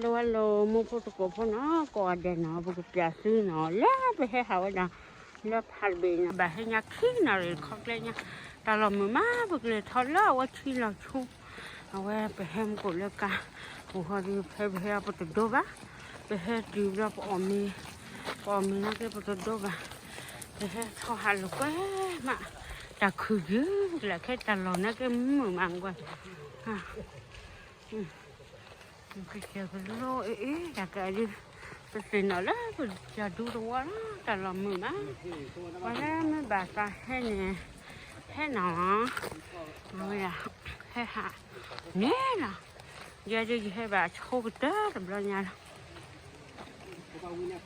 လၢဝဲလၢမူဖိတကိးဖိနီၤ ကိးဂၤဒဲးနီၤ ပကပျးသုနီၤ လၢပဟဲဟးဝဲဒၣ် လၢဖးတဘ့ၣ်နီၤ ဘၣ်ဟဲညါခံနီၤရံၣ်ခီကျဲညါ တၢ်လီၢ်မုာ်မး ပကလဲၤထီၣ်လၢအဝဲထံလီၤဆူ အဝဲပဟဲမူကိးလၢကါ ပူၤဃီဒီး ဖဲပဟဲအီၤပတဒိဘၣ် ပဟဲတုၤဘျီပအီၣ်မ့ၤ ပအီၣ်မ့ၤနာ်က့ပတဒိဘၣ် ပဟဲထီၣ်ဟးလိာ်ကွဲမး တၢ်ခုၣ်ယုၢ်ကလာ်ခဲတၢ်လီၢ်နာ်က့မုာ်မးကွၢ် ကစၢ်ကလိအ့ၣ်အ့ၣ် တၢ်ကဒု ပသ့ၣ်နီၣ်လၢပယီၤဒူသဝီလီၤ တၢ်လီၢ်မုာ်မး ပှၤလၢမ့ၢ်ဘၣ်သးဟဲန့ၣ် ဟဲနီၤ အဝဲဒၣ် ဟဲဟးန့ၣ်လီၤ ယဲဒၣ်ယဟဲဘၣ်ဆိကတၢၢ်တဘျီညါလီၤ မုာ်ဝဲ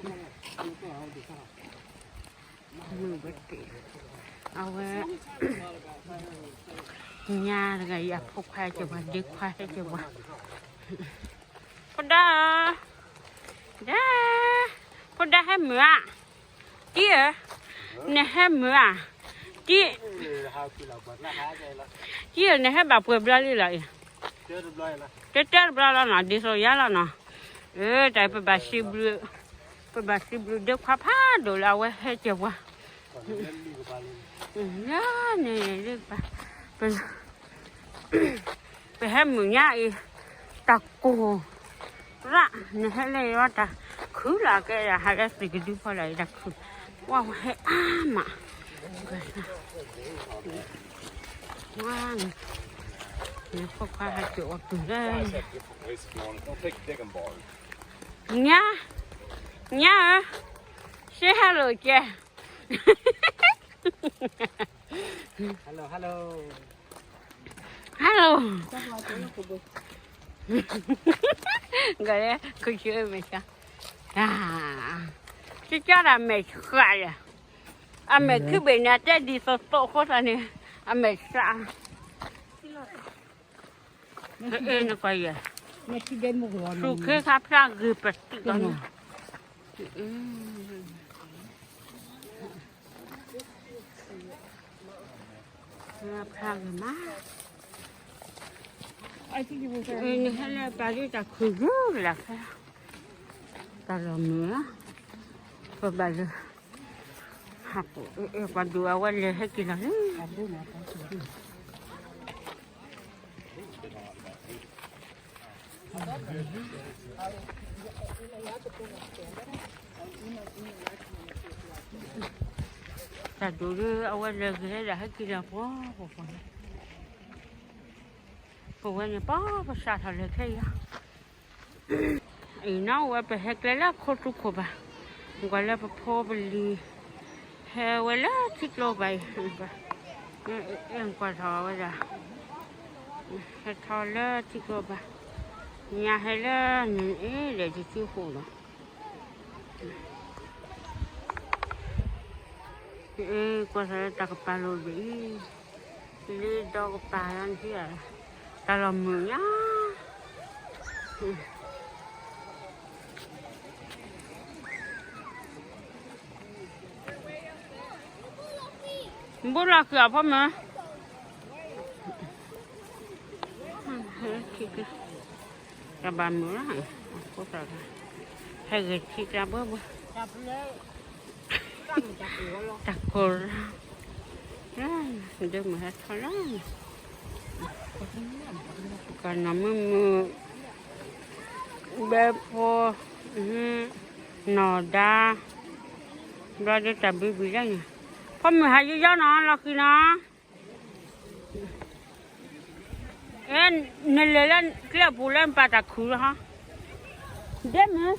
တ့ၢ် အဝဲ ညါတဂၤအံၤ အဖိခွါဟဲက့ၤပှၤ ဒ့ခွါဟဲက့ၤပှၤ ဖိဒါဧၢ, ဒါ, ဖိဒါဟဲမုာ်ဧါ, တံၢ်ဧၢ, နဟဲမုာ်ဧါ, တံၢ်, တံၢ်ဧၢ နဟဲဘၣ်ပှဲၤဘျီလံလီၤအံၤ, တၢတဘျီလီၤနီၤ ဒ်သိးယါလီၤနီၤ, အၢ တၢ်ပဘၣ်စံးဘျုး ပဘၣ်စံးဘျုးဒ့ခွါဖးဒိၣ်လၢအဝဲဟဲက့ၤပှၤ, န့ၣ် ပဟဲမုာ်ညါအံၤ, တၢ်ကိၢ်, ရၣ် နဟဲလၢယတၢ်ခုၣ်လီၤ ကဲယဟးလၢသ့ၣ်ကဒုဖီလာ်အံၤတၢ်ခုၣ်, ဝဲဟဲအါမး, ဝဲန့ၣ်, နဖိခွါဟဲက့ၤအီၤတုၤလၢ ညါ, ညါဧၢ, say hello ကဲ, hello, hello, hello, ကလဲၤ ခုၣ်ဆူမဲာ်ဆှး, ကကၢ်ဒၣ်မဲာ်ဆှးယၤ, အမဲာ်ခုၣ်ဘ့ၣ်န့ၣ် အတဲဒ်သိးသိးအဃိသတးန့ၣ်, အမဲာ်ဆှး အ့ၣ် နကွၢ်ယဲ, ဆူၣ်ခ့ခါဖျါဂ့ၤပတုာ်လီၤန့ၣ်, ဖျါဂ့ၤမး, နဟဲလၢပာ်ဒ်တၢ်ခုၣ်ဂုၤလၢ်ဖဲ, တၢ်လီၢ်မုာ်လီၤ, ပဘၣ်လၢ ဟးပူၤ ပှၤဒိးအဝဲလဲၤဟဲက့ၤလီၤလံ တၢ်ဒိးလၢအဝဲလဲၤဂ့ၤဟဲဒၣ်ဟဲက့ၤလီၤပှၤပှၤပှၤ, ပဝဲန့ၣ်ပှၤပစးထီၣ်လဲၤခဲအံၤလီၤ, အံၤနီၢ်ဝဲပဟဲကျဲလၢခိတူၢ်ခိၣ်ဘၣ်, ကွၢ်လၢပဖိပလံၤ, ဟဲဝဲလၢထံကျိဘၣ်အံၤ, ကွၢ်ထီၣ်ဝဲဒၣ်, ဟဲထီၣ်လၢထံကျိဘၣ်, ညါဟဲလၢန့ၣ်အ့ၣ်လဲၣ်တစုဃိၣ်လီၤ, ကွၢ်ထီၣ်လၢတၢ်ကပၤလိၤဘၣ်အံၤ, လ့ဒီကပၤလီၤနထံၣ်, တၢ်လီၢ်မုာ်ညါ ဘူးလီၢ်ခံအီၤဖိမုၣ်, တၢ်ဘၣ်မုာ်လီၤ, အဃိသတး, ဟဲဂ့ၤထံကျါဘၢဘၢ, တၢ်ကိၢ်လီၤ, ဒၢမုၢ်ဟဲထီၣ်လီၤ, ကနီၤမုၢ်မုၢ်, ဘဲဖိ, နီၢ်ဒါ, ဘျီဒ်တၢ်ဘံဘံလၢန့ၣ်, ဖိမုၣ်ဟးယီယီနီၤ လီၤဃံၤနီၤ နလဲၤလၢကျဲပူၤလၢနပာ်တၢ်ခုၣ်လီၤဟီ, ဒဲမုၢ်,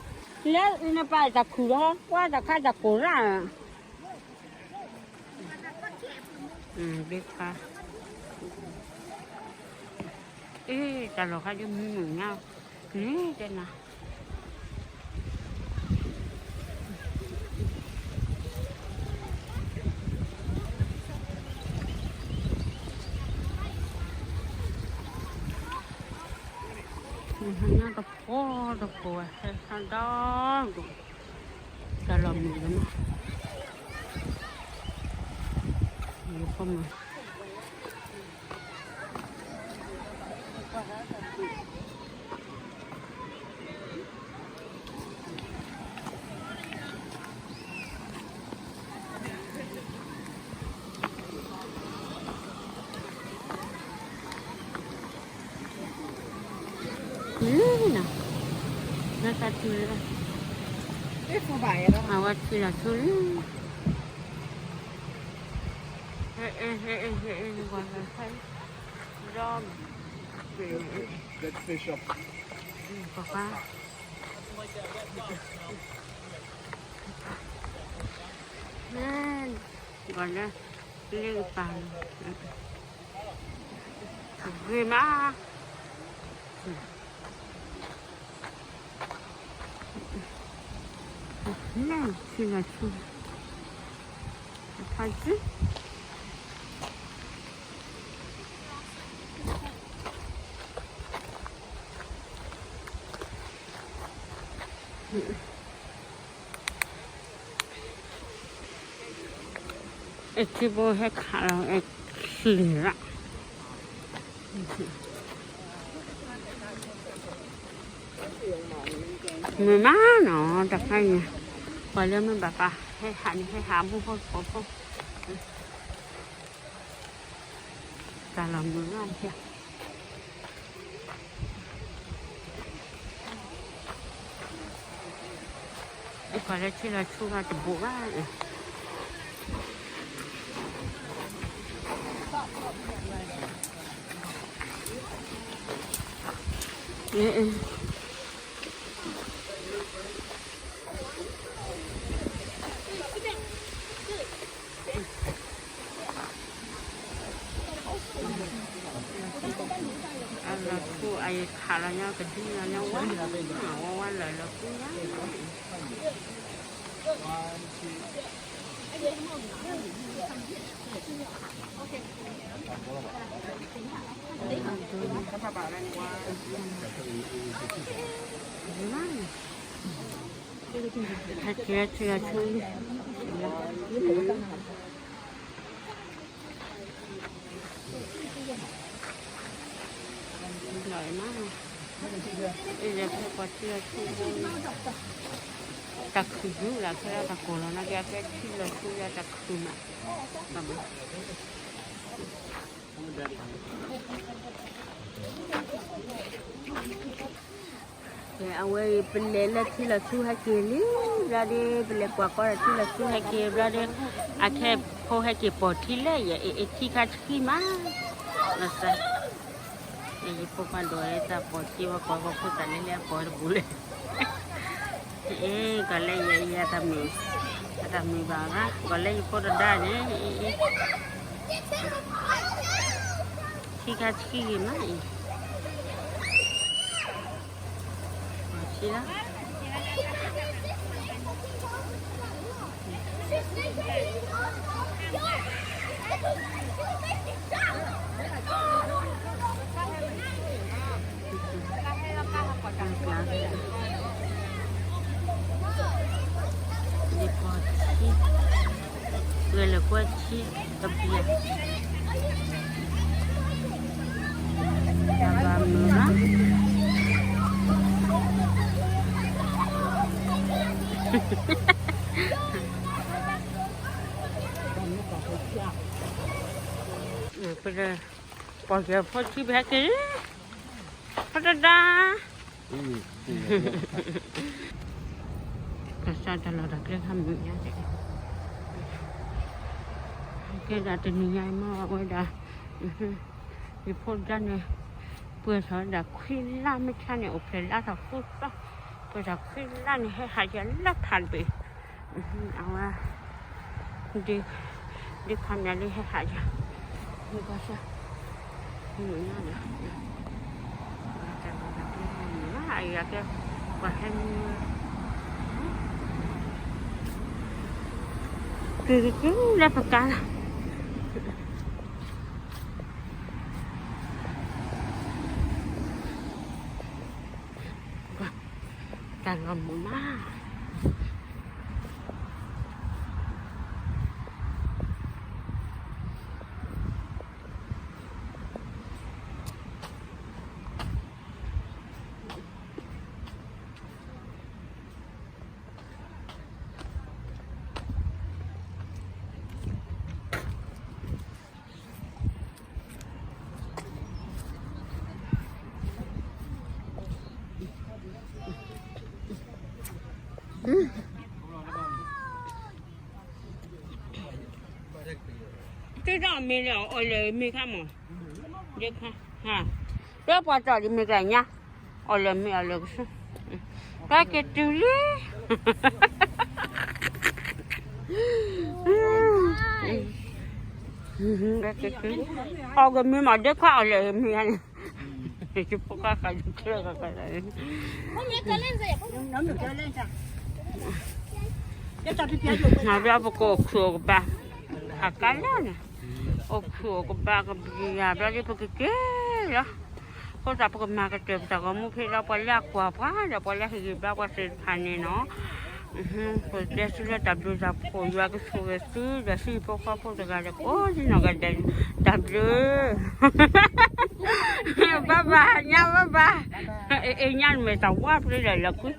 လၢနပာ်တၢ်ခုၣ်လီၤဟီ, ကွၢ်တၢ်ခါတၢ်ကိၢ်ရၣ်, ဒ်ခါ, အ့ၣ် တၢ်လီၢ်ခါဒ်မုာ်မုာ်ညါ, န့ၣ်တဲနၤ ညါတဖိတဖိဝဲ ဟဲဆါဒီဒိၣ်, တၢ်လီၢ်မုာ်လီၤမး, ယဖိမုၣ် နီၤ, လၢတၢ်ထံၣ်လၢ အဝဲထံၣ်လီၤဆူလံ, ဟဲအ့ၣ်ဟဲအ့ၣ်ဟဲအ့ၣ် ဝဲလၢဖဲ ဒီး ပှၤ ဂီၤလၢ လ့ပာ်လီၤ ဂ့ၤမး လၢထံလီၤဆူ ဖးကံ အဲၣ်ထံဘိဟဲခးလီၤ အဲၣ်ချံလီၤ မုာ်မးနီၤ တခါအံၤ ပှၤလၢမ့ၢ်ဘၣ်ပာ် ဟဲဟးန့ၣ် ဟဲဟးဘူၣ်ဖိကိးဖိ တၢ်လီၤမုာ်မး ပှၤလၢထံလီၤဆူဘၣ်တဘူးဘၣ် အလီၤဆူအယခးလီၤညါ ကဒံလီၤညါဝါ ဝါဝါလၢာ်လၢာ်ကူညါ ဟဲက့ၤဆူ လီၤမး အ့ၣ် လၢဖဲပှၤထံလီၤဆူ တၢ်ခုၣ်ဒူလၢဖဲလၢ တၢ်ကိၢ်လီၤနာ်က့ အဖဲထံလီၤဆူလၢတၢ်ခုၣ်မး အဝဲအံၤ ပလဲၤလၢထံလီၤဆူဟဲက့ၤလံ ဘျီဒီး ပလဲၤကွၢ်ကီဒီးထံလီၤဆူဟဲက့ၤ ဘျီဒီး အခဲဖိဟဲက့ၤပိာ်ထံလၢယဲ အ့ၣ်ထံခါဆံမး လီၤစၢ် ယဖိခွါဒိးတၢ်ပိာ်ထံ ဝဲကွၢ်ကီဖိသၣ်လၢလၢအပိာ်တဘူးလၢ အ့ၣ် ကီးလၢယဲအံၤ အတၢ်မုာ် အတၢ်မုာ်ဘၣ်ဂၤ ကီးလၢယဖိတဒါန့ၣ် အ့ၣ် ထံခါဆံဂ့ၤမးအံၤ ဆံလီၤ ယပိာ်ထံ ဝဲလၢကွၢ်ထံ ကပျၢ် တၢ်ဘၣ်မုာ်မး ပ ပိာ်ကဲဖိထံဖဲက့ၤ ဖိတဒါ ကစၢ်တၢ်လီၢ်တၢ်ကျဲခါမုာ်ညါ ကဲဒၣ်တနံၤညါမ့ၢ်ဝဲဒၣ် ယဖိတဒါန့ၣ် ပှဲၤထီၣ်ဝဲဒၣ်ခွံလါ မ့ၢ်ဆါန့ၣ် အိၣ်ဖျဲၣ်လါထီၣ်ဃုသီ ပှဲၤထီၣ်ခွံလါန့ၣ် ဟဲဟးယၤလၢဖးတဘ့ၣ် အဝဲ ဒ် ဒ်ခီညါလံဟဲဟးယၤ မ့ၢ်ကီၢ်စၢ် မုာ်ညါဒီး တၢ်လီၢ်တၢ်ကျဲမုာ်မး အံၤအကဲ ပှၤဟဲမုာ် တုၤတုၤလၢပကါလီၤ တၢ်လီၤမုာ်မး သုတၢ်အီၣ်မ့ၤလၢအီၣ်လၢမ့ၤခါမး, ဒ့ခါ, လၢပှၤတီၢ်ဒ်မ့ၤကလၢညါ, အီၣ်လၢမ့ၤအီၣ်လၢကဆူ, ကဲက့ၤတုၤလံ, ကဲက့ၤတုၤ, အီၣ်ကမ့ၤမး ဒ့ခါအီၣ်လၢမ့ၤန့ၣ်, ယဖိခွါဃးယချၢဃးဃးလၢ ဘျီပကအိၣ်ခုၣ်အိၣ်ကဘါ, ဟးကါလၢန့ၣ်, အိၣ်ခုၣ်အိၣ်ကဘါကဘျံးယၤ ဘျီဒ်ပကက့ၤလီၤ, အဃိသတးပကမၤကတၢၢ်ပတၢ်ဂီၤမူဖဲလီၤ ပှၤလၢအကွၢ်ပှၤ ဒီးပှၤလၢဟ့ၣ်ဂံၢ်ဘါပှၤသ့ၣ်တဖၣ်န့ၣ်နီၤ, ပတဲဆူလၢတၢ်ဘျုးတၢ်ဖှိၣ် ယွၤကဆိၣ်ဂ့ၤသု ဒီးဟံၣ်ဖိဃီဖိတဂၤဒီးကိးဒ်နီၢ်ဂၤဒဲး, တၢ်ဘျုး, ဘၣ်ဘၣ် ညါဘၣ်ဘၣ်, အ့ၣ် ညါနမဲာ်တၢ်ဝါဖျ့ဒီးလၢကွံ